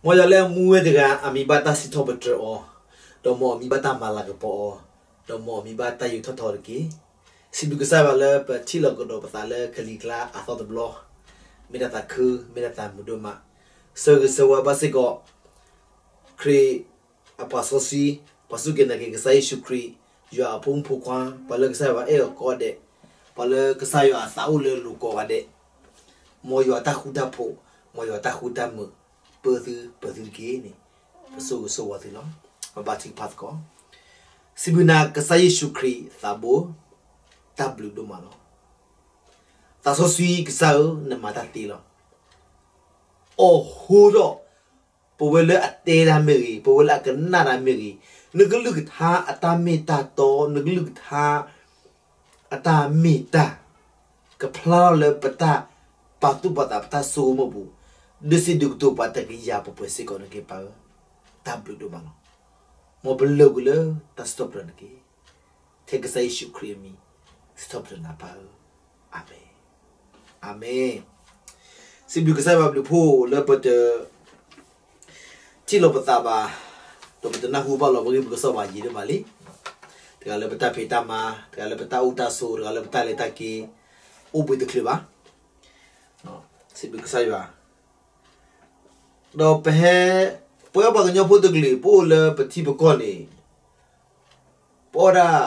မ်ယွၤလၢမူဝဲတဂၤ အမံၤဘၣ်တၢ်စံးထီၣ်ပတြၢၤအီၤ, ဒီးမ်အမံၤဘၣ်တၢ်မၤလၤကပီၤအီၤ, ဒီးမ်အမံၤဘၣ်တၢ်ယူးထီၣ်ထီတက့ၢ်. စံးဘျုးကစၢ်ယွၤလၢပထံၣ်လိာ်ကဒီးပသးလၢကလံၤကျါအသီတဘျီ, မ့ၢ်ဒၣ်သးခု, မ့ၢ်ဒၣ်သးမုာ်ဒိၣ်မး, ဆၢဂ့ၤဆၢဝါဘၣ်စ့ၢ်ကီး ခရံာ်အပှၤစီဆှံ, ပှၤစူၢ်က့ၤနာ်က့ၤကစၢ်ယ့ၣ်ၡူးခရံာ်, ယွၤအဖိမုၣ်ဖိခွါ, ပှၤလၢကစၢ်ယွၤအဲၣ်အီၤကိးဂၤဒဲး, ပှၤလၢကစၢ်ယွၤအသးအိၣ်လၢလိၤကိးဂၤဒဲး, မ်ယွၤတၢ်ဃူတၢ်ဖိး, မ်ယွၤတၢ်ဃူတၢ်မုာ်, ပၢသုပၢသုတက့ၢ်န့ၣ်, ပဆိၣ်ဂ့ၤဆိၣ်ဝါသုလီၤ. ပဘါထုကဖၣ်သကိး. စံးဘျုးနၤကစၢ်ယ့ၣ်ၡူးခရံာ်သးဘိ, တၢ်ဘျုးဒိၣ်မးလီၤ. သးစီဆှံကစၢ်ဧၢ, နမၤတၢ်သ့လီၤ. အိးထီၣ် ပဝဲလၢအတဲတၢ်မ့ၢ်ဂ့ၤ, ပဝဲလၢအကနၣ်တၢ်မ့ၢ်ဂ့ၤ, နကလုၢ်ကထါအတၢ်မ့ၢ်တၢ်တီ, နကလုၢ်ကထါအတၢ်မ့ၢ်တၢ် ကဖျါထီၣ်လၢပတၢ်ပာ်သူၣ်ပာ်သး ပတၢ်ဆိကမိၣ်ပူၤ, ဒုးစံးဒုးကတိၤပှၤတကယၤပှဲၤပှဲၤစ့ၢ်ကီးန့ၣ်က့ၤပၢ်ဧၢ, တၢ်ဘျုးဒိၣ်မးလီၤ. မ်ပလၢာ်ကွံာ်လၢတၢ်စံးထီၣ်ပတြၢၤန့ၣ်တက့ၢ်. ထဲကစၢ်ယ့ၣ်ၡူးခရံာ်အမံၤ စံးထီၣ်ပတြၢၤနၤပၢ်ဧၢ, အၤမ့ၣ်, အၤမ့ၣ်. စံးဘျုးကစၢ်ယွၤဘျုးဖှိၣ်လၢပတ ထံၣ်လိာ်ပသးဘၣ်, ဒီးပတနၢ်ဟူဘၣ်လီၤပဂံၢ်ပကစၢ်ဘၣ်ယံာ်ဒိၣ်မးလံ. တဂၤလၢပတၢ်ဖံးတၢ်မၤ, တဂၤလၢပတၢ်အိၣ်တၢ်ဆိး, တဂၤလၢပတၢ်လဲၤတၢ်က့ၤ, အိၣ်ဘှံးတချုးဘၣ်. စံးဘျုးကစၢ်ယွၤ, ဒီးပဟဲ, ပဝဲပှၤကညီဖိတကလုာ် ပအိၣ်လၢပထံပကီၢ်န့ၣ် ပအီၣ်ဒၣ်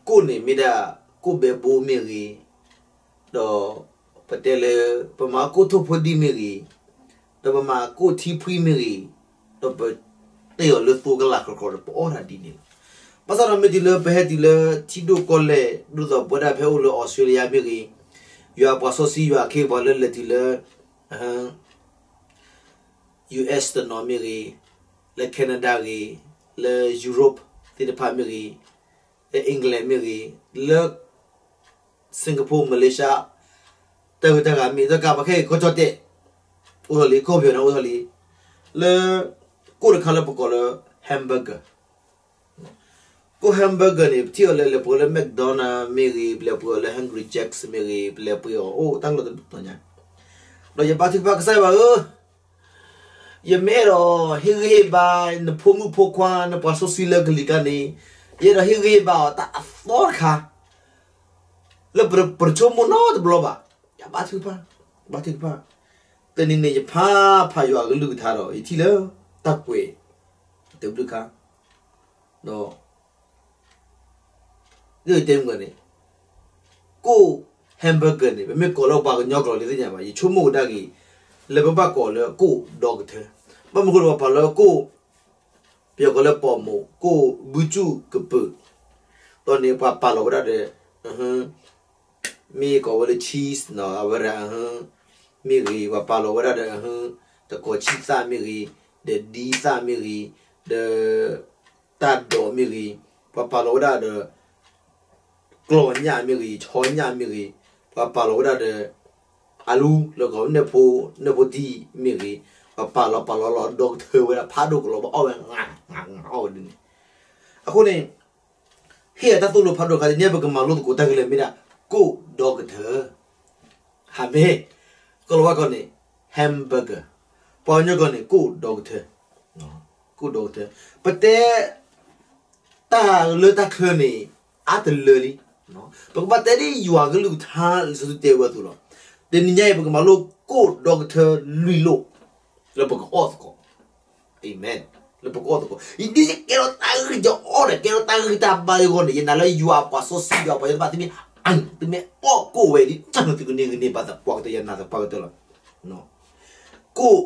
ကိၣ်န့ၣ်မ့ၢ်ဒၣ် ကိၣ်ဘဲဘိမ့ၢ်ဂ့ၤ, ဒီးပတဲလၢ ပမၤကိၣ်ထိၣ်ဖိဒံမ့ၢ်ဂ့ၤ, ဒီးပမၤကိၣ်ထံဖှံမ့ၢ်ဂ့ၤ, ဒီးပတ့ၢ်အီၤလၢသိကလးခီခီဒီး ပအီၣ်ဒၣ်ဒ်န့ၣ်လီၤ. ဘၣ်ဆၣ်ဒီးမ့ၢ်တုၤလၢပဟဲတုၤလၢထံဒိၣ်ကီၢ်လဲၢ် ဒ်သိးပဝဲဒၣ်ဖဲအိၣ်လၢအီစထြ့လယါမ့ၢ်ဂ့ၤ, ယွၤပှၤစီဆှံယွၤအခ့အပှၤလၢလဲၤတုၤလၢ US တနီၤမ့ၢ်ဂ့ၤ, လၢ Canada ဂ့ၤ, လၢ Europe သ့ၣ်တဖၣ်မ့ၢ်ဂ့ၤ, လၢ England မ့ၢ်ဂ့ၤ, လၢ Singapore, Malaysia တၢ်ဂုၤတၢ်ဂၤမ့ၢ် တကးပခဲအံၤကီၢ်ကၠီၣ်တဲၣ် အိၣ်ထီၣ်လံ, ကီၢ်ပယီၤန့ၣ်အိၣ်ထီၣ်လံ, လၢ ကိၣ်တခါလၢပကိးလၢ hamburger, ကိၣ် hamburger န့ၣ် ပထံၣ်အီၤလၢလဲၤပှ့ၤအီၤလၢ McDonald မ့ၢ်ဂ့ၤ, ပလဲၤပှ့ၤအီၤလၢ Hungry Jack's မ့ၢ်ဂ့ၤ, ပလဲၤပှ့ၤအီၤအိၣ်တၢ်လီၢ်တတီၤညါ, ဒီးယဘါထုကဖၣ်ကစၢ်ယွၤဧၢ, ယမ့ၢ်အဲၣ်ဒိးဟ့ၣ်ဂံၢ်ဟ့ၣ်ဘါ နဖိမုၣ်ဖိခွါ နပှၤစီဆှံလၢကလံၤကျါန့ၣ်, ယအဲၣ်ဒိးဟ့ၣ်ဂံၢ်ဟ့ၣ်ဘါအီၤတၢ်အသီတခါ လၢပတဆိကမိၣ်နီတဘျီဘၣ်. ယဘါထုကဖၣ်, ဘါထုကဖၣ်, တနံၤန့ၣ် ယဖးဖးယွၤအကလုၢ်ကထါဒီး ယထံၣ်လၢတၢ်ကွဲး တဘျုးခါ, ဒီး ဒ်တဲမုၢ်န့ၣ်, ကိၣ် hamburger န့ၣ် ပမ့ၢ်ကိးလၢပှၤကညီကျိာ်လၢသ့ၣ်ညါဘၣ်, ယဆိကမိၣ်ကဒါက့ၤ လၢပဘၣ်ကိးလၢကိၣ်ဒီကထၢ, ဘၣ်မနုၤဃိလၢပှၤပာ်လီၤလၢကိၣ်, ပယီၤကိးလၢ ပီၣ်မိၣ်, ကိၣ်ဘုကၠူၣ်ကပၢၢ်, ဒီးန့ၣ်ပှၤပာ်လီၤဝဲဒၣ်ဒီး မ့ၢ်ကိးဝဲလၢ cheese နီၤ အဝဲဒၣ် မ့ၢ်ဂ့ၤ, ပှၤပာ်လီၤဝဲဒၣ်ဒီး တကိးဆံသၣ်မ့ၢ်ဂ့ၤ, ဒီးဒံသၣ်မ့ၢ်ဂ့ၤ, ဒီး တၢ်ဒိးမ့ၢ်ဂ့ၤ, ပှၤပာ်လီၤဝဲဒၣ်ဒီး ကျီၢ်ညၣ်မ့ၢ်ဂ့ၤ, ဆီညၣ်မ့ၢ်ဂ့ၤ, ပှၤပာ်လီၤဝဲဒၣ်ဒီး အလူ လၢကီး နဲၣ်ဖိ, နဲၣ်ဖိတံၢ်မ့ၢ်ဂ့ၤ, ပှၤပာ်လီၤပာ်လီၤလီၤဒီကထၢဝဲဒၣ် ဖးဒိၣ်ကလီၤ ဘၣ်အီၣ်ဝဲ ငါ ငါ ငါ အီၣ်ဝဲဒ်န့ၣ်. အဃိန့ၣ် ဟ့ၣ်အတၢ်သိၣ်လိဖးဒိၣ်ခါ တနံၤအံၤပကမၤလိသကိးတၢ်ဂ့ၢ်လၢမ့ၢ်ဒၣ် ကိၣ်ဒီကထၢ, ဟးမ့ၢ်, ကီၢ်လီၤဝါကီၢ်န့ၣ် hamburger, ပှၤကညီကီၢ်န့ၣ် ကိၣ်ဒီကထၢ, ကိၣ်ဒီကထၢ, ပတဲ တၢ်လၢတၢ်ချၢန့ၣ် အါတလၢလံ. ပကဘၣ်တဲဒ်ယွၤကလုၢ်ကထါလံာ်စီဆှံတဲဝဲအသိးလီၤ. တနံၤညါအံၤ ပကမၤလိကိၣ်ဒီကထၢလွံၢ်လိၣ် လၢပကအီၣ်သကိး. အၤမ့ၣ်. လၢပကအီၣ်သကိး. ယဒ်ယကဲထီၣ်တၢ်ဂ့ၢ်ယအီၣ်ဒီး ကဲထီၣ်တၢ်ဂ့ၢ်တၢ်ဘါယဂီၢ်န့ၣ် ယနာ်လၢယွၤအပှၤစီဆှံယွၤပှၤယသ့ၣ်တဖၣ် သုမ့ၢ်, သုမ့ၢ်အီၣ်ကိၣ်ဝဲဒ် သုကန့ၢ်ဂံၢ်န့ၢ်ဘါသပှၢ်ကတၢၢ် ယနာ်သပှၢ်ကတၢၢ်လီၤ. ကိၣ်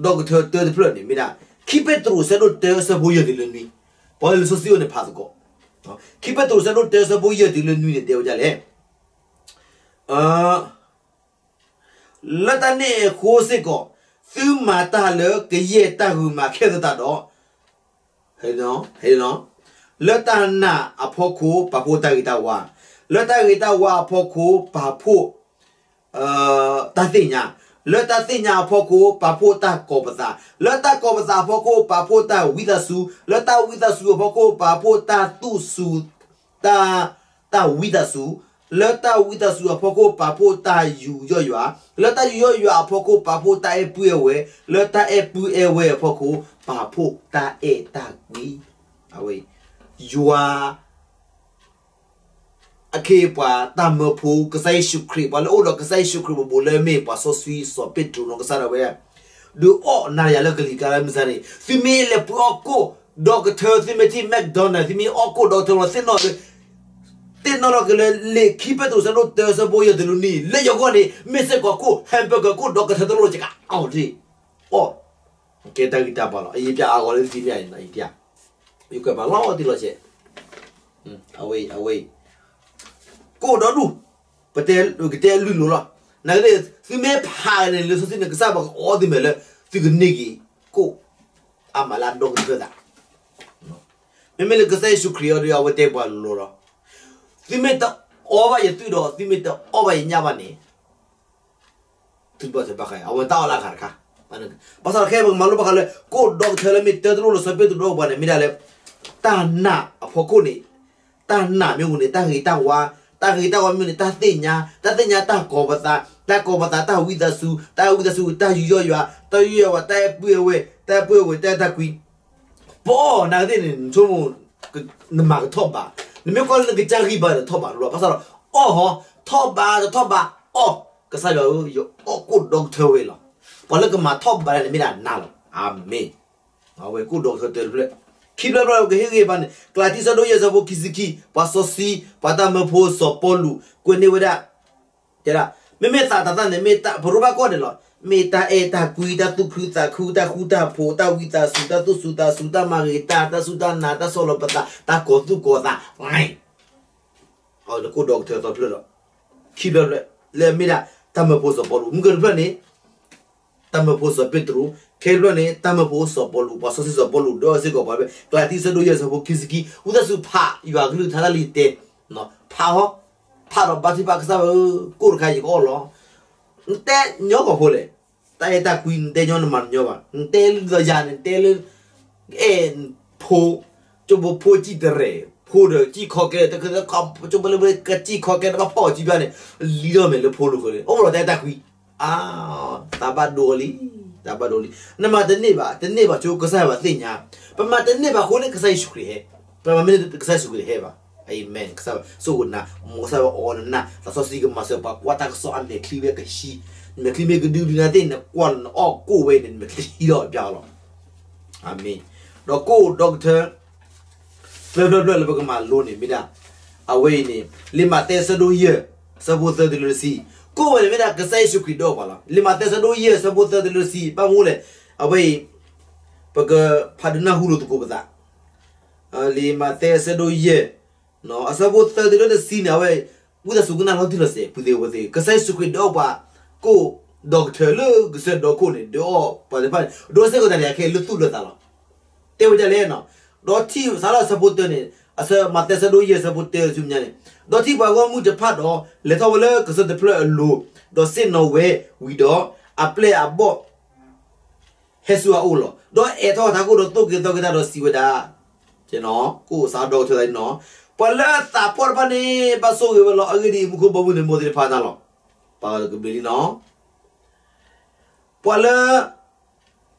ဒီကထၢတၢတဖျၢၣ်န့ၣ် မ့ၢ်ဒၣ် ခံပ့းတရူး အဆၢဒိၣ်တၢ အဆၢဖိယဲၢ်တုၤလၢနွံ, ပှၤလၢလံာ်စီဆှံအိၣ်န့ၣ်ဖးသကိး. ခံပ့းတရူး အဆၢဒိၣ်တၢ အဆၢဖိယဲၢ်တုၤလၢနွံန့ၣ် တဲဝဲဒ်လဲၣ်. လၢတၢ်န့ၣ်အဃိစ့ၢ်ကီး သုမၤတၢ်လၢကယဲၢ်တၢ်ဂုာ်မၤခဲၣ်သတးဒီး ဟဲလီၤ, လၢတၢ်နာ်အဖီခိၣ် ပာ်ဖှိၣ်တၢ်ဂ့ၤတၢ်ဝါ, လၢတၢ်ဂ့ၤတၢ်ဝါအဖီခိၣ် ပာ်ဖှိၣ် တၢ်သ့ၣ်ညါ, လၢတၢ်သ့ၣ်ညါအဖီခိၣ် ပာ်ဖှိၣ်တၢ်ကီၤပသး, လၢတၢ်ကီၤပသးအဖီခိၣ် ပာ်ဖှိၣ်တၢ်ဝံသးစူၤ, လၢတၢ်ဝံသးစူၤအဖီခိၣ် ပာ်ဖှိၣ်တၢ်သူၣ်စူၤ, တၢ်, တၢ်ဝံသးစူၤ လၢတၢ်ဝံသးစူၤအဖီခိၣ် ပာ်ဖှိၣ်တၢ်ယူးယီၣ်ယွၤ, လၢတၢ်ယူးယီၣ်ယွၤအဖီခိၣ် ပာ်ဖှိၣ်တၢ်အဲၣ်ပုၢ်အဲၣ်ဝဲၢ်, လၢတၢ်အဲၣ်ပုၢ်အဲၣ်ဝဲၢ်အဖီခိၣ် ပာ်ဖှိၣ်တၢ်အဲၣ်တၢ်ကွံ. အဝဲ ယွၤ အခ့အပှၤတၢ်မၢဖိ ကစၢ်ယ့ၣ်ၡူးခရံာ် ပှၤလၢအအိၣ်ဒီးကစၢ်ယ့ၣ်ၡူးခရံာ် ပဘိးလၢအမ့ၢ်ပှၤစီဆှံစီၤပ့းတရူးနီၢ်ကစၢ်ဒၣ်ဝဲ ဒုးအီၣ်နၤယၤလၢကလံၤကျါလၢမုၢ်ဆါန့ၣ် သုမ့ၢ်လဲၤပှ့ၤအီၣ်ကိၣ်ဒီကထၢ သုမ့ၢ်ထံၣ် McDonald သုမ့ၢ်အီၣ်ကိၣ်ဒီကထၢလီၤ သ့ၣ်နီၣ်လၢ သ့ၣ်နီၣ်လီၤက့ၤလၢလံာ်ခံပ့းတရူးဆၢဒိၣ်တၢဆၢဖိယဲၢ်တလူနံၣ် လၢယဂီၢ်န့ၣ် မ့ၢ်စ့ၢ်ကီးကိၣ် hamburger ကိၣ်ဒီကထၢတလိၣ်ကကးအီၤတ့ၢ် အီၣ် ကဲတၢ်ဂံၢ်တၢ်ဘါလီၤ. အယံာ်ပျၢ်အဂီၤလၢသုသ့ၣ်ညါအံၤ ယံာ်ပျၢ် ယကွဲးပာ်လီၤတံၢ်လီၤဆဲး အဝဲအံၤ အဝဲအံၤ ကိၣ်ဒီဒူၣ် ပတဲ ပကတဲအလုၢ်လိာ်လီၤ. နာ်က့ သုမ့ၢ်ဖးန့ၣ် လံာ်စီဆှံန့ၣ် ကစၢ်ပှၤကအီသ့ၣ်မ့ၢ်လၢ သုကန့ၢ်က့ၤ ကိၣ် အါမးလၢအဒီကထၢသး မ့မ့ၢ်လၢကစၢ်ယ့ၣ်ၡူးခရံာ်အံၤဒီး အဝဲတဲပှၤလိၤလိၤလီၤ. သုမ့ၢ်တအီဘၣ်ယသွံၣ်ဒီး သုမ့ၢ်တအီဘၣ်ယညၣ်ဘၣ်န့ၣ် သုတဘၣ်ထွဲဘၣ်ဃးအံၤ အဝဲတၢ်အီၣ်လၢအဂၤတခါ. ဘၣ်ဆၣ်ခဲအံၤပကမၤလိဘၣ်ဃးလၢ ကိၣ်ဒီကထၢလၢမ့ၢ်တၢတလိၣ်လၢစီၤပ့းတရူးအပူၤန့ၣ် မ့ၢ်ဒၣ်လၢ တၢ်နာ်အဖီခိၣ်န့ၣ် တၢ်နာ်မ့ၢ်အိၣ်န့ၣ် တၢ်ဂ့ၤတၢ်ဝါ, တၢ်ဂ့ၤတၢ်ဝါမ့ၢ်အိၣ်န့ၣ် တၢ်သ့ၣ်ညါ, တၢ်သ့ၣ်ညါတၢ်ကီၤပသး, တၢ်ကီၤပသးတၢ်ဝံသးစူၤ, တၢ်ဝံသးစူၤတၢ်ယူးယီၣ်ယွၤ, တၢ်ယူးယီၣ်ယွၤ တၢ်အဲၣ်ပုၢ်အဲၣ်ဝဲၢ်, တၢ်အဲၣ်ပုၢ်အဲၣ်ဝဲၢ် တၢ်အဲၣ်တၢ်ကွံ ပအီၣ်နာ်ကသ့ၣ်န့ၣ် နဆိကမိၣ် နမၤကထီၣ်ဘး, နမ့ၢ်ကွၢ်လၢနကစၢ်ဂံၢ်ဘါဒီးထီၣ်ဘးလီၤ. ဘၣ်ဆၣ်ဒီး အီၣ်ဟီ, ထီၣ်ဘးတထီၣ်ဘး အီၣ်, ကစၢ်ယွၤဧၢ, ယအီၣ်ကိၣ်ဒီကထၢဝဲလီၤ. ပှၤလၢကမၤထီၣ်ဘးဒၣ်န့ၣ်မ့ၢ်ဒၣ်နၤလီၤ. အၤမ့ၣ်. အဝဲကိၣ်ဒီကထၢတၢတဖျၢၣ်, ခံဖျၢၣ်ဖျၢၣ်ကဟ့ၣ်ဂံၢ်ဘါန့ၣ် ကလၤတံဆၢဒိၣ်ယဲၢ်ဆၢဖိခံဆံခံ, ပှၤစီဆှံ, ပှၤတၢ်မၢဖိစီၤပီလူး ကွဲးန့ၢ်ဝဲဒၣ် တဲဒၣ်, မ့မ့ၢ်သးတၤသၣ်န့ၣ် မ့ၢ်တၢ်ပရိဘၣ်ကီၢ်န့ၣ်လီၤ. မ့ၢ်တၢ်အဲၣ်တၢ်ကွံ တၢ်သူၣ်ခုသးခု တၢ်ဃူတၢ်ဖိး တၢ်ဝံသးစူၤ တၢ်သူၣ်စူၤသးစူၤ တၢ်မၤဂ့ၤတၢ် တၢ်စူၢ်တၢ်နာ် တၢ်ဆီၣ်လီၤပသး တၢ်ကီၤသူၣ်ကီၤသး အဝဲကိၣ်ဒီကထၢသီတဖျၢၣ်လီၤ. ခံဖျၢၣ်ဖျၢၣ် လၢအမ့ၢ်ဒၣ် တၢ်မၢဖိစီၤပီလူး မုၢ်ကတဖျၢၣ်န့ၣ် တၢ်မၢဖိစီၤပ့းတရူး, ခဲဖျၢၣ်န့ၣ် တၢ်မၢဖိစီၤပီလူး ပှၤစီဆှံစီၤပီလူး ဒီးစ့ၢ်ကီးပှၤဖဲ ကလၤတံဆၢဒိၣ်ယဲၢ်ဆၢဖိခံဆံခံ, ဝံသးစူၤဖးယွၤကလုၢ်ကထါတၢ်လံၤတဲာ်, ဖးဟီ, ဖးဒီးဘါထုကဖၣ်ကစၢ်ဧၢ, ကိၣ်တခါယကအီၣ်လီၤ. နတဲညီကီၢ်ဖိလဲၣ်, တၢ်အဲၣ်တၢ်ကွံ နတဲညီနမၤတညီဘၣ်, နတဲလၢယၤန့ၣ် နတဲလၢ အဲၣ်ဖိ, ကၠိဖိဖိစံၣ်တရဲၣ်, ဖိဒီးစံၣ်ခီကဲ, တခါ ကၠိဖိလၢ ကစံၣ်ခီကဲ တဘၣ်ဖီၣ်အီၤစံၣ်ဘၣ်န့ၣ်, လံထီၣ်မဲာ်လၢဖိလိၤဃၢၤလံ, အိၣ်ဒီးတၢ်အဲၣ်တၢ်ကွံ, အါ, သးဘၣ်ဒိအီၤလံ, သးဘၣ်ဒိအီၤလံ, နမၤတန့ၢ်ဘၣ်, တန့ၢ်ဘၣ်ဆိကစၢ်ယွၤသ့ၣ်ညါ, ပမၤတန့ၢ်ဘၣ်အဃိန့ၣ် ကစၢ်ယ့ၣ်ၡူးခရံာ်ဟဲ, ပမၤမ့ၢ်န့ၣ် ကစၢ်ယ့ၣ်ၡူးခရံာ်တဟဲဘၣ်, အၤမ့ၣ်, ကစၢ်ယွၤဆိၣ်ဂ့ၤနၤ, မ်ကစၢ်ယွၤအီနနၢ်, သးစီဆှံကမၤစၢၤပှၤကွၢ်တၢ်ကစီၣ်အမဲာ်ချံဝဲကဟံး, မဲာ်ချံမ့ၢ်ကဒုဒုနၤသ့ၣ် နကွၢ်နအီၣ်ကိၣ်ဝဲန့ၣ် နမဲာ်ချံဟံးထီၣ်ပျါအီၤလီၤ. အၤမ့ၣ်. ဒီးကိၣ်ဒီကထၢ သၢဖျၢၣ်ဖျၢၣ်လၢပကမၤလိန့ၣ်မ့ၢ်ဒၣ်, အဝဲအံၤန့ၣ် လံာ်မးသဲဆၢဒိၣ်ယဲၢ် ဆၢဖိသၢတုၤလၢတဆံ, ကိၣ်ဝဲန့ၣ်မ့ၢ်ဒၣ်ကစၢ်ယ့ၣ်ၡူးခရံာ်ဒီးပှၤလီၤ. လံာ်မးသဲဆၢဒိၣ်ယဲၢ် ဆၢဖိသၢတုၤလၢတဆံ ဘၣ်မနုၤလဲၣ်, အဝဲအံၤ ပကဖးဒုးနၢ်ဟူလိာ်သကိးပသး, လံာ်မးသဲဆၢဒိၣ်ယဲၢ် အဆၢဖိသၢတုၤလၢတဆံန့ၣ် အဝဲ ဝံသးစူၤကနၣ်လီၤတံၢ်လီၤဆဲး ပုၢ်သ့ၣ်ဝဲၢ်သ့ၣ်, ကစၢ်ယ့ၣ်ၡူးခရံာ်ဒီးပှၤ ကိၣ်ဒီကထၢလၢကစၢၢ်ဒီခိၣ်န့ၣ် ဒီးပှၤတဖၣ်န့ၣ် ဒီးစ့ၢ်ကီးတၢ်န့ၣ် အခဲအံၤလၢသူၣ်လၢသးလီၤ. တဲဝဲဒ်လဲၣ်, ဒီးထံၣ်စးလၢဆၢဖိတၢန့ၣ်, အဆၢမးသဲဆၢဒိၣ်ယဲၢ်ဆၢဖိတၢဆူမဲာ်ညါန့ၣ်, ဒီးထံၣ်ပှၤဂီၢ်မုၢ်တဖၣ်ဒီး လဲၤထီၣ်ဝဲလၢကစၢၢ်တဖျၢၣ်အလိၤ, ဒီးဆ့ၣ်နီၤဝဲဝံၤဒီး အပျဲၢ်အဘီၣ် ဟဲဆူအအိၣ်လီၤ. ဒီးအဲၣ်ထီၣ်တၢ်ကိၣ်ဒီးသိၣ်က့ၤသီက့ၤတၢ်ဒီးစံးဝဲဒၣ်, ကိၣ်စးဒီကထၢသးလံနီၤ, ပှၤလၢအသးဖှီၣ်တဖၣ်န့ၣ် ဘၣ်ဆိၣ်ဂ့ၤဝဲလီၤ. အဂ့ၢ်ဒ်အံၤ, မူခိၣ်ဘီမုၢ်န့ၣ် မိၢ်သ့ၣ်တဖၣ်တၢ်လီၤ. ပကဘျုးလံနီၤ. ပှၤလၢ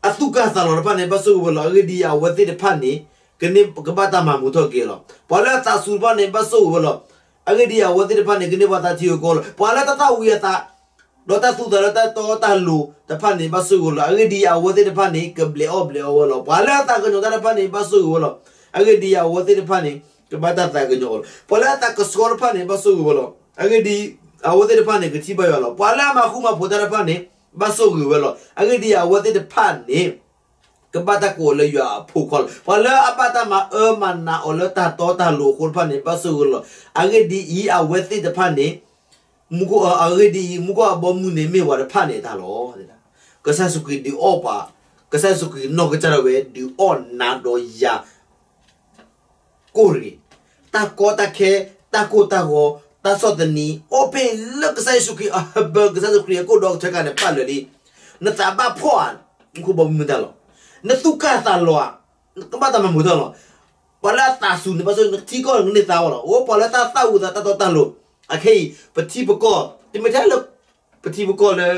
အသူၣ်ကၢ်သးလီၤတဖၣ်န့ၣ် ဘၣ်ဆိၣ်ဂ့ၤဝဲလီၤ. အဂ့ၢ်ဒ်အံၤ, အဝဲသ့ၣ်တဖၣ်န့ၣ် ကဘၣ်တၢ်မၤမုာ်ထီၣ်က့ၤလီၤ. ပှၤလၢအသးစူၤတဖၣ်န့ၣ် ဘၣ်ဆိၣ်ဂ့ၤဝဲလီၤ. အဂ့ၢ်ဒ်အံၤ, အဝဲသ့ၣ်တဖၣ်န့ၣ် ကန့ၢ်ဘၣ်တၢ်ထံၣ်အကီၢ်လီၤ. ပှၤလၢတၢ်သၣ်ဝံၤအသး ဒီးတၢ်သူၣ်သးလၢတၢ်တီတၢ်လိၤတဖၣ်န့ၣ် ဘၣ်ဆိၣ်ဂ့ၤလီၤ. အဂ့ၢ်ဒ်အံၤ, အဝဲသ့ၣ်တဖၣ်န့ၣ် ကဘျဲးအီၣ်ဘျဲးအီဝဲလီၤ. ပှၤလၢအသးကညီၤတၢ်တဖၣ်န့ၣ် ဘၣ်ဆိၣ်ဂ့ၤဝဲလီၤ. အဂ့ၢ်ဒ်အံၤ, အဝဲသ့ၣ်တဖၣ်န့ၣ် ကဘၣ်တၢ်သးကညီၤအီၤလီၤ. ပှၤလၢအသးကဆှီတဖၣ်န့ၣ် ဘၣ်ဆိၣ်ဂ့ၤဝဲလီၤ. အဂ့ၢ်ဒ်အံၤ, အဝဲသ့ၣ်တဖၣ်န့ၣ် ကထံၣ်ဘၣ်ယွၤလီၤ. ပှၤလၢအမၤဃူမၤဖိးတၢ်တဖၣ်န့ၣ် ဘၣ်ဆိၣ်ဂ့ၤဝဲလီၤ. အဂ့ၢ်ဒ်အံၤ, အဝဲသ့ၣ်တဖၣ်န့ၣ် ကဘၣ်တၢ်ကိးအီၤလၢယွၤအဖိခွါလီၤ. ပှၤလၢအဘၣ်တၢ်မၤအၢမၤနးအီၤလၢတၢ်တီတၢ်လိၤအဃိတဖၣ်န့ၣ် ဘၣ်ဆိၣ်ဂ့ၤလီၤ. အဂ့ၢ်ဒ်အံၤ, အဝဲသ့ၣ်တဖၣ်န့ၣ် မူခိၣ်, အဂ့ၢ်ဒ်အံၤ, မူခိၣ်အဘီအမုၢ်န့ၣ် မ့ၢ်ပှၤတဖၣ်န့ၣ်အတၢ်လီၤ. ကစၢ်ယ့ၣ်ၡူးခရံာ်ဒုးအီၣ်ပှၤ, ကစၢ်ယ့ၣ်ၡူးခရံာ်နီၢ်ကစၢ်ဒၣ်ဝဲ ဒုးအီၣ်နၤဒီးယၤ ကိၣ်တဂ့ၤ, တၢ်ကီတၢ်ခဲ, တၢ်ကိၢ်တၢ်ဂီၤ, တၢ်ဆီၣ်သနံး, အိၣ်ဖဲလၢကစၢ်ယ့ၣ်ၡူးခရံာ်အဟၢဖၢ, ကစၢ်ယ့ၣ်ၡူးခရံာ်အကိၣ်ဒီကထၢခါန့ၣ် ပာ်လၢာ်လံ. နသးဘၣ်ဖှီၣ်ဧါ, မူခိၣ်ဘီမုၢ်မ့ၢ်တၢ်လီၤ. နသူၣ်ကၢ်သးလီၤဧါ, နကဘၣ်တၢ်မၤမုာ်တၢ်လီၤ. ပှၤလၢအသးစူၤန့ၣ် ဘၣ်ဆိၣ်ဂ့ၤ, နကထံကီၢ်န့ၣ် ကန့ၢ်သါဝဲလီၤ. အိၣ်ပှၤလၢတၢ်သၣ်ဝံၤသး တၢ်တီတၢ်လိၤ အခဲအံၤ ပထံပကီၢ် တမ့ၢ်ထဲလၢ ပထံပကီၢ်လၢ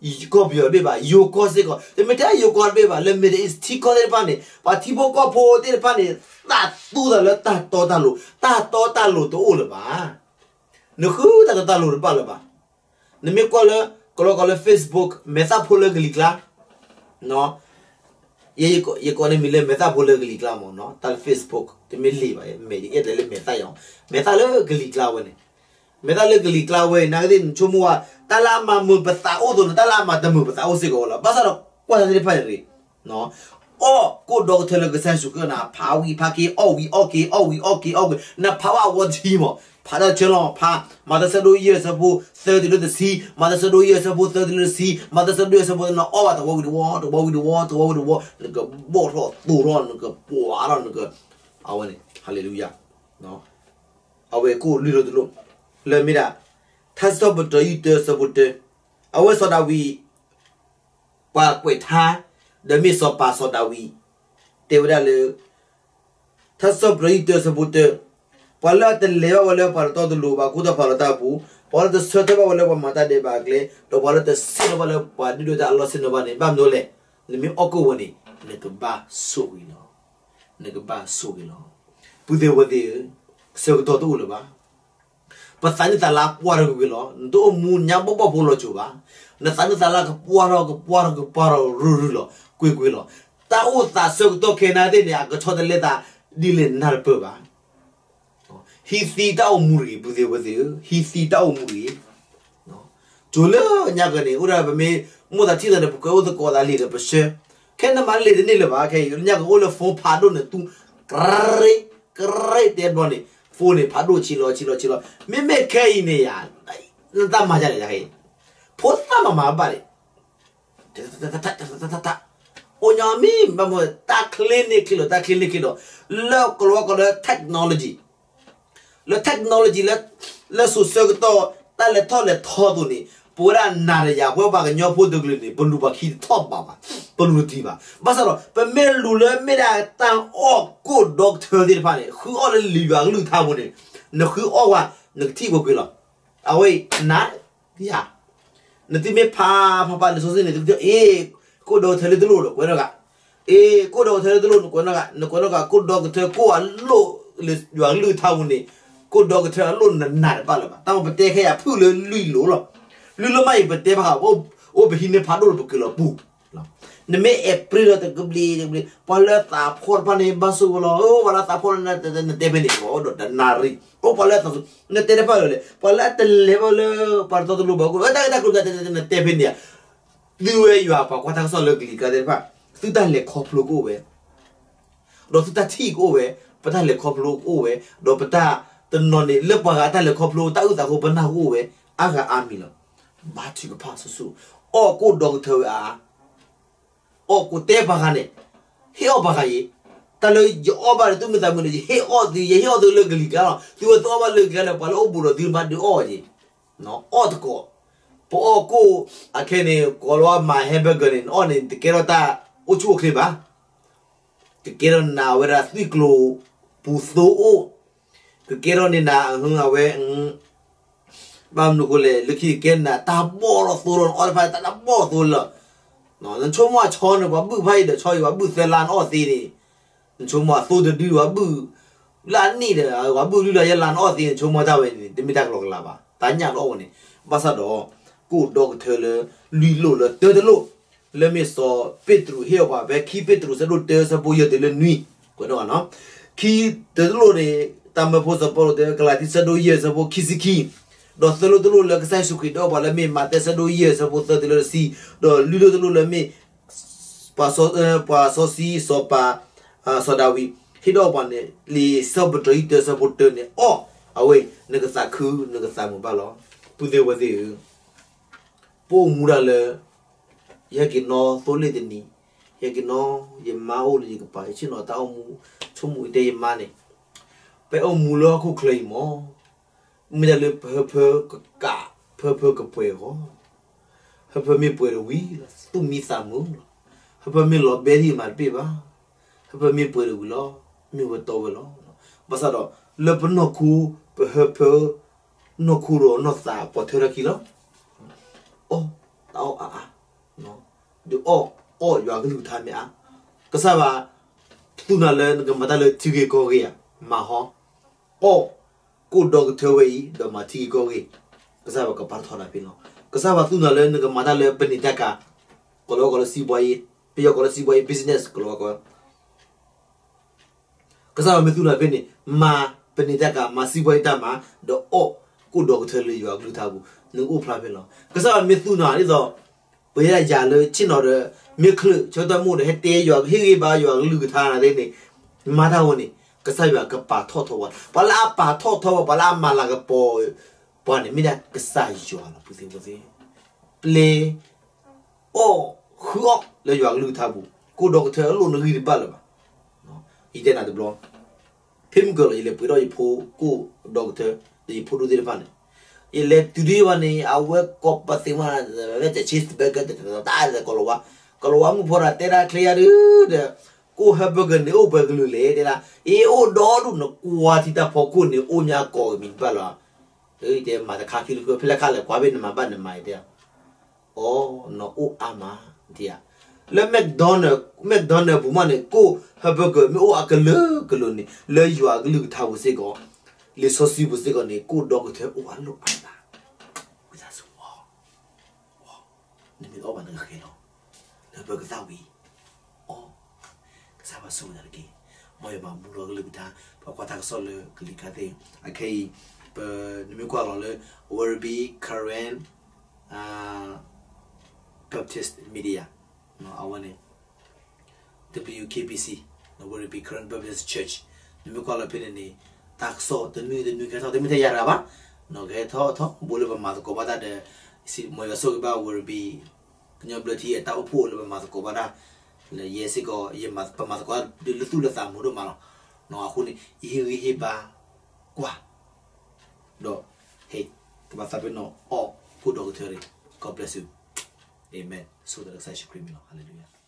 ကီၢ်ပယီၤတဘ့ၣ်ဘၣ်, ယိၤကီၢ်စ့ၢ်ကီး တမ့ၢ်ထဲယိၤကီၢ်တဘ့ၣ်ဘၣ်, လၢ Middle East ထံကီၢ်သ့ၣ်တဖၣ်န့ၣ် ပှၤထံဖိကီၢ်ဖိသ့ၣ်တဖၣ်န့ၣ် သးသူသးလၢတၢ်တီတၢ်လိၤ, တၢ်တီတၢ်လိၤတအိၣ်လၢၤဘၣ်. နဃုတၢ်တီတၢ်လိၤတဘၣ်လၢၤဘၣ်. နမ့ၢ်ကွၢ်လၢ ကလီကီးလၢ Facebook မဲာ်သၣ်ဖိလၢကလံၤကျါ ယကိးန့ၢ်မံၤလၢမဲာ်သၣ်ဖိလၢကလံၤကျါမ့ၢ်နီၤ, တၢ်လၢ Facebook တမ့ၢ်လံာ်ဘၣ်, မဲာ်ယအဲၣ်ဒိးလၢမဲာ်သၣ်ယီၤ, မဲာ်သၣ်လၢကလံၤကျါဝဲန့ၣ်, မဲာ်သၣ်လၢကလံၤကျါဝဲ နာ်က့သ့ၣ် နဆိကမိၣ်ဝဲ တၢ်လၢအမၤမုာ်ပသးအိၣ်သိးန့ၣ် တၢ်လၢအမၤတမုာ်ပသးအိၣ်စ့ၢ်ကီးဝဲလီၤ. ဘၣ်ဆၣ်ဒီးကွၢ်တၢ်သ့ၣ်တဖၣ်န့ၣ်တဂ့ၤ, အီၣ်ကိၣ်ဒီကထၢလၢကစၢ်ယ့ၣ်ၡူးခရံာ်န့ၣ် ဖးဝံၤဖးက့ၤ အီၣ်ဝံၤအီၣ်က့ၤ အီၣ်ဝံၤအီၣ်က့ၤ အီၣ်ဝံၤ နဖးဘၣ်အဝီတဆံမး, ဖးတၢ်ဆၢလီၤ ဖး မးသဲဆၢဒိၣ်ယဲၢ်ဆၢဖိသၢတုၤလၢတဆံ, မးသဲဆၢဒိၣ်ယဲၢ်ဆၢဖိသၢတုၤလၢတဆံ, မးသဲဆၢဒိၣ်ယဲၢ်ဆၢဖိသၢ နအီၣ်ဘၣ်တဝီဝံၤတဝီ တဝီဝံၤတဝီ တဝီဝံၤတဝီ နကဘီၣ်ထီၣ်သိးထီၣ် နကပှၤထီၣ် နက အဝဲန့ၣ် ဟါလ့လူယၤ အဝဲကိၣ်လွံၢ်လိၣ်တလိၣ် လၢမ့ၢ်ဒၣ် ထါစံးထီၣ်ပတြၢၤယုၢ်တၢဆၢဖိတၢ, အဝဲစီၤဒၤဝံး ပှၤကွဲးထါ ဒီးမ့ၢ်စီၤပၤစီၤဒၤဝံး တဲဝဲဒၣ်လၢ ထါစံးထီၣ်ပတြၢၤယုၢ်တၢဆၢဖိတၢ, ပှၤလၢအတလဲၤဘၣ်ဝဲလၢပှၤတတီတလိၤဘၣ် ခိၣ်တီဖးလီၤတၢ်အပူၤ, ပှၤလၢတဆၢထၢၣ်ဘၣ်ဝဲလၢပှၤမၤတၢ်ဒဲးဘးအကျဲ, ဒီးပှၤလၢတဆ့ၣ်နီၤဘၣ်လၢပှၤဒုၣ်ဒွဲၣ်တၢ်အလီၢ်ဆ့ၣ်နီၤဘၣ်န့ၣ် ဘၣ်မနုၤလဲၣ်, နမ့ၢ်အီၣ်ကိၣ်ဝဲန့ၣ် နကဘၣ်ဆိၣ်ဂ့ၤလီၤ. နကဘၣ်ဆိၣ်ဂ့ၤလီၤ. ပုၢ်သ့ၣ်ဝဲၢ်သ့ၣ်ဧၢ, ဆၢကတီၢ်တအိၣ်လၢၤဘၣ်. ပသးနုၢ်သးလါပှၢ်ထီၣ်ကွ့ၢ်ကွ့ၢ်လီၤ. နတအိၣ်မူညါဘီၣ်ဘီၣ်ဖိလီၤစိၤဘၣ်. နသးနုၢ်သးလါကပှၢ်ထီၣ် ကပှၢ်ထီၣ် ကပှၢ်ထီၣ် ရုၢ်ရုၢ်လီၤ ကွ့ၢ်ကွ့ၢ်လီၤ. တၢ်အိၣ်သးဆၢကတီၢ်ခဲအံၤသ့ၣ်န့ၣ် အကဆီတလဲသးဒ်လဲၣ်နၢ်တပၢၢ်ဘၣ်. ဟံးသံတၢ်အိၣ်မူတဂ့ၤ ပုၢ်သ့ၣ်ဝဲၢ်သ့ၣ်ဧၢ, ဟံးသံတၢ်အိၣ်မူတဂ့ၤ. စိၤလၢညါကန့ၣ် အိၣ်ဒၣ်ပမ့ၢ်မိၣ်သးထံၣ်သးဒီး ပကွဲးအိၣ်သကိးသးလံာ်ဒီးပဆှၢ, ခဲန့ၣ်မၤလံာ်တန့ၢ်လၢၤဘၣ်. ခဲအံၤညါကအိၣ်လၢ phone ဖးဒိၣ်န့ၣ် တူၢ် ကရ့ ကရ့တဲဘျီန့ၣ် phone န့ၣ် ဖးဒိၣ်ဆံးလီၤဆံးလီၤဆံးလီၤ. မ့မ့ၢ်ခဲအံၤန့ၣ်ယၤ နတၢ်မၤဒ်လဲၣ်ခဲအံၤ, ဖိသၣ်မၤမၤဘၣ်န့ၣ် တၢ် အိၣ်ညီမံၤ ဘၣ်မနုၤ တၢ်ချ့န့ၢ်ချ့လီၤ တၢ်ချ့န့ၢ်ချ့ဒီး လၢကလီကီးလၢ technology, လၢ technology လၢ လၢစိၤဆၢကတီၢ် တၢ်လဲၤထီၣ်လဲၤထီအသိးန့ၣ် ပဝဲဒၣ်နၤဒီးယၤ ပဝဲပှၤကညီဖိတကလုာ်န့ၣ် ပလူၤဘၣ်ခံတထီၣ်ဘးဘၣ်, ပလူၤတသံဘၣ်. ဘၣ်ဆၣ်ဒီး ပမ့ၢ်လူၤလၢမ့ၢ်ဒၣ်တၢ်အီၣ်ကိၣ်ဒီကထၢသ့ၣ်တဖၣ်န့ၣ် ဃုအီၣ်လၢလံာ်ယွၤကလုၢ်ကထါပူၤန့ၣ် နဃုအီၣ်ဝဲ နကထံၣ်ကွ့ၢ်ကွ့ၢ်လီၤ. အဝဲအံၤ နၤ ယၤ နသုမ့ၢ်ဖးဖးဖးလံာ်စီဆှံန့ၣ် သုကထံၣ် အ့ ကိၣ်ဒီကထၢလၢတလိၣ်ဒီးကွဲးနီၣ်ဂၤ, အ့ ကိၣ်ဒီကထၢလၢတလိၣ် နကွဲးနီၣ်ဂၤ, နကွဲးနီၣ်ဂၤ ကိၣ်ဒီကထၢကိၣ်အလိၣ်လၢယွၤကလုၢ်ကထါပူၤန့ၣ်, ကိၣ်ဒီကထၢအလိၣ်နနၤတဘၣ်လၢၤဘၣ်. တၢ်မ့ၢ်ပတဲခဲအံၤ ဖုၣ်လၢလွံၢ်လိၣ်လီၤ. လွံၢ်လိၣ်မးအံၤ ပတဲဘၣ်ဃး အိၣ်ပဟံးန့ၢ်ဖးဒိၣ်လၢပကလုာ်လီၤပူၤ နမ့ၢ်အဲၣ်ပြ့လီၤတကဘျံးတကဘျံး ပှၤလၢသးဖှီၣ်တဖၣ်န့ၣ် ဘၣ်ဆိၣ်ဂ့ၤလီၤ. ပှၤလၢသးဖှီၣ်န့ၣ် နတဲဖဲန့ၣ် အိၣ်ဒီးတနၣ်ရံၣ်, အိၣ်ပှၤလၢသးစူၤ နတဲတဖၣ်လၢလဲၣ်, ပှၤလၢအတလဲၤဘၣ်လၢပှၤတတီတလိၤဘၣ် တၢ်ဂ့ၢ်တၢ်ကျိၤ နတဲဖဲန့ၣ်ဧါ. သုဝဲယွၤပှၤကွၢ်တၢ်ကစီၣ်လၢကလံၤကျါသ့ၣ်တဖၣ် သုတၢ်လဲၤခီဖျိကအိၣ်ဝဲ ဒီးသုတၢ်ထံၣ်ကအိၣ်ဝဲ, ပတၢ်လဲၤခီဖျိကအိၣ်ဝဲ, ဒီးပတၢ်တနီၤန့ၣ် လၢပှၤဂၤတၢ်လဲၤခီဖျိတၢ်အုၣ်သးဃိ ပနၢ်ဟူကအိၣ်ဝဲ, အါဂၤအါမံၤလီၤ. ဘါထုကဖၣ်ဆူၣ်ဆူၣ်, အီၣ်ကိၣ်ဒီကထၢဝဲအါ, အီၣ်ကိၣ်တဲပှၤဂၤန့ၣ်, ဟ့ၣ်အီၣ်ပှၤဂၤအံၤ, တၢ်လၢယအီၣ်ဘၣ်ဒီးသုမုာ်သးမုာ်န့ၣ် ယဟ့ၣ်အီၣ်သု, ယဟ့ၣ်အီၣ်သုလၢကလံၤကျါလီၤ. သုဝဲသုအီၣ်ဘၣ်လၢကလံၤကျါန့ၣ် ပှၤလၢအိၣ်ဘူးဒီးသုမးဒုးအီၣ်အီၤက့ၤ, အီၣ်သကိး, ပအီၣ်ကိၣ်, အခဲန့ၣ် ကိးလီၤမၤ hamburger န့ၣ် နအီၣ်န့ၣ် တကဲထီၣ်တၢ်အိၣ်ဆူၣ်အိၣ်ချ့ဘၣ် ကကဲထီၣ်နၤဝဲဒၣ်သွံၣ်ကျိၤပူၤသိအိၣ်, ကကဲထီၣ်န့ၢ်နၤ အဝဲ, ဘၣ်မနုၤဃိလဲၣ် လၢခံကကဲနၤတၢ်ဘီၣ်ထီၣ်သိလီၤ နအီၣ်တဖၣ်တၢ်ဘီၣ်သိလီၤ. နဆိကမိၣ်အဆီန့ၣ် ပှၤဘုၣ်ဖးအံၤဒီးဆီအံၤ ပှၤဘုၣ်သၢလါနအီၣ်သ့န့ၣ်, နဆိကမိၣ်အသိတဒု ပှၤဘုၣ်လၢအနံၣ်ဒီး ပှၤဘုၣ်လွံၢ်လါယဲၢ်လါနအီၣ်သ့န့ၣ် နဆိကမိၣ်တၢ်ဝဲန့ၣ် တမ့ၢ်တၢ်ကလီကလီဘၣ် တၢ်ညၣ်တအီၣ်ဝဲန့ၣ်, ဘၣ်ဆၣ်ဒီး ကိၣ်ဒီကထၢလၢ လွံၢ်လိၣ်လၢတၢတလိၣ် လၢမ့ၢ်စီၤပ့းတရူးဟ့ၣ်အီၣ်ပှၤ ဖဲခံပ့းတရူးဆၢဒိၣ်တၢဆၢဖိယဲၢ်တုၤလၢနွံ, ကွဲးနီၣ်နီၤ, ခံတလိၣ်န့ၣ် တၢ်မၢဖိစီၤပီလူးတဲ ကလၤတံဆၢဒိၣ်ယဲၢ်ဆၢဖိခံဆံခံ, ဒီးသၢလိၣ်တလိၣ်လၢကစၢ်ယ့ၣ်ၡူးခရံာ်ဒုးအီၣ်ပှၤလၢမ့ၢ်မးသဲဆၢဒိၣ်ယဲၢ်ဆၢဖိသၢတုၤလၢတဆံ, ဒီးလွံၢ်လိၣ်တလိၣ်လၢမ့ၢ် ပှၤစီဆှံစီၤပၤ စီၤဒၤဝံး ဟ့ၣ်ဒုးအီၣ်ပှၤန့ၣ် လံာ်စံးထီၣ်ပတြၢၤယုၢ်တၢဆၢဖိတၢန့ၣ်အီၣ်, အဝဲ နကသးခု နကသးမုာ်ဘၣ်လီၤ. ပုၢ်သ့ၣ်ဝဲၢ်သ့ၣ်ဧၢ, ပအိၣ်မူဒၣ်လၢ ယဟဲက့ၤနီၣ်သိလ့ၣ်တနံၤ, ယဟဲက့ၤနီၣ် ယမါအိၣ်လၢယကပၤ ယဆ့ၣ်နီၤတၢ်အိၣ်မူ ဆိကမိၣ်တဲယမါန့ၣ်, ပအိၣ်မူလၢဟီၣ်ခိၣ်ချၢအံၤမး မ့ၢ်ဒၣ်လၢပဟၢဖၢကကး ပဟၢဖၢကပှဲၤအဂီၢ်, ဟၢဖၢမ့ၢ်ပှဲၤတဝံၤလီၤ သူၣ်မံသးမုာ်လီၤ. ဟၢဖၢမ့ၢ်လီၤဘဲဒံးမးတဘ့ၣ်ဘၣ်, ဟၢဖၢမ့ၢ်ပှဲၤတဝံၤလီၤ မ့ၢ်ဝဲတီဝဲလီၤ. ဘၣ်ဆၣ်ဒီး လၢပနီၢ်ခိ ပဟၢဖၢ နီၢ်ခိဒီးနီၢ်သးပိာ်ထွဲထီၣ်ခံလီၤ. အီၣ်တၢ်အီၣ်အါအါ, ဒုးအီၣ်, အီၣ်ယွၤကလုၢ်ကထါမ့ၢ်အါ, ကစၢ်ယွၤ သူၣ်နၤလၢနကမၤတၢ်လၢထံဂ့ၢ်ကီၢ်ဂ့ၢ်ဧါ, မၤဟီ, အီၣ်, ကိၣ်ဒီကထၢဝဲအံၤ ဒီးမၤထံဂ့ၢ်ကီၢ်ဂ့ၢ်, ကစၢ်ယွၤကပာ်ထီၣ်နၤဖဲန့ၣ်လီၤ. ကစၢ်ယွၤသူၣ်နၤလၢနကမၤတၢ်လၢပန့ၢ်တၢ်ကၤ, ကလီၤဝါကိးလၢစံးဘှါအံၤ, ပယီၤကိးလၢစံးဘှါအံၤ business ကလီၤဝါကိး ကစၢ်ယွၤမ့ၢ်သူၣ်နၤဖဲန့ၣ် မၤပန့ၢ်တၢ်ကၤ မၤစံးဘှါအံၤတၢ်မၤ, ဒီးအီၣ်ကိၣ်ဒီကထၢလၢယွၤကလုၢ်ကထါပူၤ, နကအိၣ်ဖျါဖဲန့ၣ်လီၤ. ကစၢ်ယွၤမ့ၢ်သူၣ်နၤဒ်သိး ပဝဲဒၣ်ယၤလၢဆ့ၣ်နီၤဒီး မ့ၢ်ချုးဆၢကတီၢ်မ့ၢ်အိၣ်ဒီး ဟဲတဲယွၤ ဟ့ၣ်ဂံၢ်ဘါယွၤကလုၢ်ကထါနၤသ့န့ၣ်, မၤတၢ်ဝဲန့ၣ် ကစၢ်ယွၤကပာ်ထီၣ်ထီပှၤ, ပှၤလၢအပာ်ထီၣ်ထီပှၤ ပှၤလၢအမၤလၤကပီၤပှၤန့ၣ် မ့ၢ်ဒၣ်ကစၢ်ယွၤလီၤ ပုၢ်သ့ၣ်ဝဲၢ်သ့ၣ်, ပျဲ အီၣ်ဃုအီၣ်လၢယွၤကလုၢ်ကထါပူၤ, ကိၣ်ဒီကထၢအလိၣ်နဂံၢ်တဘၣ်လၢၤဘၣ်. ယတဲနၤတဘျီ, ဖဲမုၢ်ကၢၤလီၤ ယလဲၤပှ့ၤထီၣ်ယဖိကိၣ်ဒီကထၢ ဒီးယဖိဒိၣ်သ့ၣ်တဖၣ်န့ၣ်, ယလဲၤတုၤဒ်ဘၣ်န့ၣ် အဝဲကိးပသ့မး cheeseburger တၢ် ကိလၤဝါ, ကိလၤဝါမုၣ်ဖိဒီး တဲဒၣ်ချ့ယၤဒုဒီး ကိၣ်ဟဲဘၢဂၢၢ်န့ၣ် အိၣ်ပှဲၤကလုာ်လဲၣ် တဲဒၣ်, အ့ အိၣ်ဒီဒူၣ် နကွၢ်ထံတၢ်ဖီခိၣ်န့ၣ် အိၣ်ညါကိးမံၤတဘၣ်လီၤ. တဲမၤတခါခံလၢ ဖဲလဲၣ်ခါလဲၣ်ကွၢ်ဘၣ် နမၤဘၣ်နမၤတဲ အီ နအိၣ်အါမး, ဒ်ဧါ, လၢ McDonald, McDonald ပူၤမးန့ၣ် ကိၣ်ဟဲဘၢဂၢၢ်မ့ၢ်အိၣ်အကလုာ်ကလုာ်န့ၣ် လၢယွၤကလုၢ်ကထါပူၤစ့ၢ်ကီး, လံာ်စီဆှံပူၤစ့ၢ်ကီးန့ၣ် ကိၣ်ဒီကထၢအိၣ်အလိၣ်အါမး, ဝံသးစူၤအီၣ်, အီ နမ့ၢ်တအီၣ်ဘၣ်နကဃဲၤလီၤ, လၢပကသၣ်ဝံၤ အီ ကစၢ်ဘၣ်ဆိၣ်ဂ့ၤနၤတက့ၢ်. မ်ယွၤမၤဘူၣ်ထီၣ်ကလုၢ်ကထါ, ပကွၢ်တၢ်ကစီၣ်လၢကလံၤကျါသ့ၣ်, အခဲအံၤ ပ နမ့ၢ်ကွၢ်လီၤလၢ Werribee Karen Baptist Media, အဝဲန့ၣ် W K B C, Werribee Karen Baptist Church, နမ့ၢ်ကွၢ်လီၤဖဲန့ၣ်န့ၣ် တၢ်ကစီၣ်တနွံတနွံကဲထီၣ် တမ့ၢ်ထဲယၤတဂၤဘၣ်, ကဟဲထီၣ်ထီဘိလၢပမၤသကိးဘၣ်တၢ်ဒီး မ်ယွၤဆိၣ်ဂ့ၤဘၣ် Werribee ကညီဘျၢထံအတၢ်အိၣ်ဖှိၣ်လၢပမၤသကိးဘၣ်တၢ်, လၢယဲစ့ၢ်ကီး ယမၤသကိးတၢ်လၢသူၣ်လၢသးမုာ်ဒိၣ်မးလီၤ. အဃိန့ၣ် ယဟ့ၣ်ဂံၢ်ဟ့ၣ်ဘါကွၢ်, ဒီး ဟဲ ကဘၣ်သးပ့ၤနီၣ်အီၣ်ကိၣ်ဒီကထၢရံၣ်, God bless you, amen, ဆိၣ်ဂ့ၤလၢကစၢ်ယ့ၣ်ၡူးခရံာ်မံၤလီၤ, hallelujah.